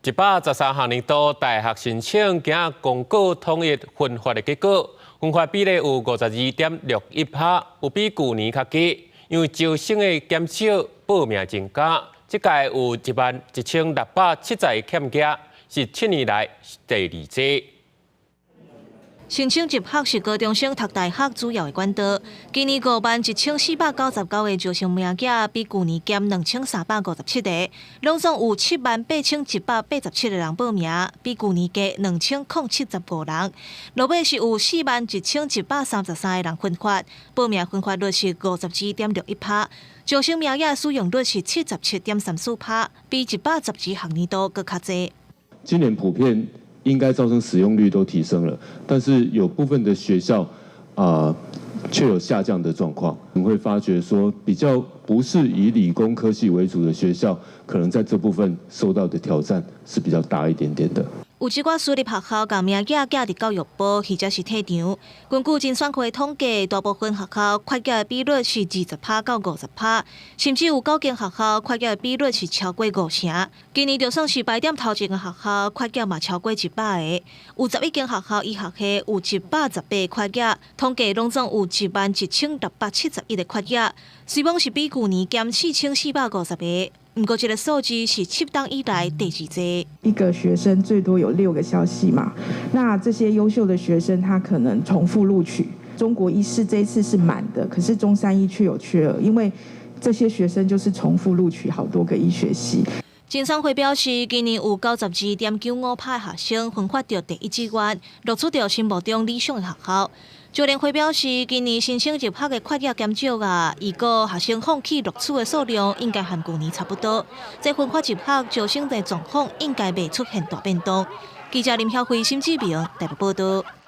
113學年度大學申請今仔公告統一分發的結果，分發比例有52.61趴，有比舊年較低。因為招生的減少，報名增加，這屆有11,670個欠額，是7年來第二濟。申請入學是高中生讀大學主要的管道。今年51,499個招生名額，比舊年減2,357個，攏總有78,187個人報名，比舊年加2,075人。落尾是有41,133個人分發，報名分發率是52.61趴，招生名額使用率是77.34趴，比112學年度閣較濟。今年普遍應該招生使用率都提升了，但是有部分的學校啊，卻有下降的狀況。你會發覺說，比較不是以理工科系為主的學校，可能在這部分受到的挑戰是比較大一點點的。有一寡私立學校共名額寄佇教育部，或者是退場。根據甄選會統計，大部分學校缺額的比率是20趴到50趴，甚至有九間學校缺額的比率是超過五成。今年就算是排佇頭前的學校，缺額嘛超過100個，有11間學校醫學系有118個缺額，統計攏總有11,671個缺額，雖罔是比舊年減4,450個。毋過，這個數字是7冬以來第二濟。一個學生最多有六個校系嘛，那這些優秀的學生，他可能重複錄取。中國醫師這一次是滿的，可是中山醫卻有缺額，因為這些學生就是重複錄取好多個醫學系。甄選會表示，今年有92.95趴學生分發著第一志願，錄取著心目中理想的學校。招聯會表示，今年申請入學的缺額減少啊，預估學生放棄錄取的數量應該和舊年差不多。這分發入學招生的狀況應該袂出現大變動。記者林曉慧、沈志明台北報道。